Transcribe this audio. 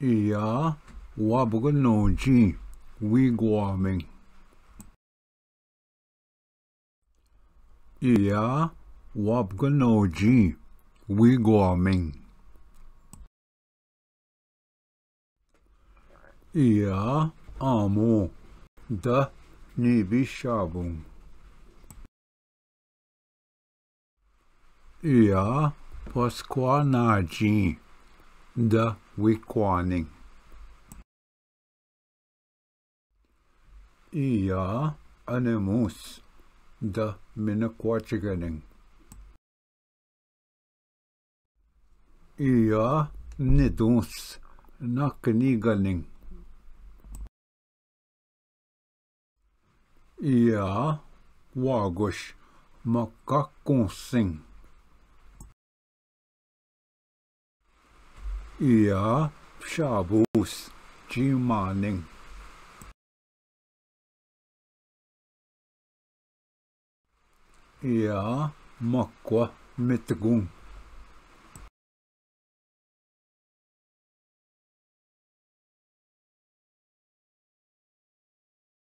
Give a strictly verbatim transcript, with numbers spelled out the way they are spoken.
इया वाबगनोजी वी ग्वामिंग। इया वाबगनोजी वी ग्वामिंग। इया आमो द नीबी शाबुंग। इया पस्क्वा नाजी द विक्वानिंग। इया अनमुस द मिनक्वा चिगनिंग। इया निदुस नकनी गनिंग। इया वागुश मक्का कुसिंग। इया शाबूस चीमानिंग। इया मक्वा मितगुंग।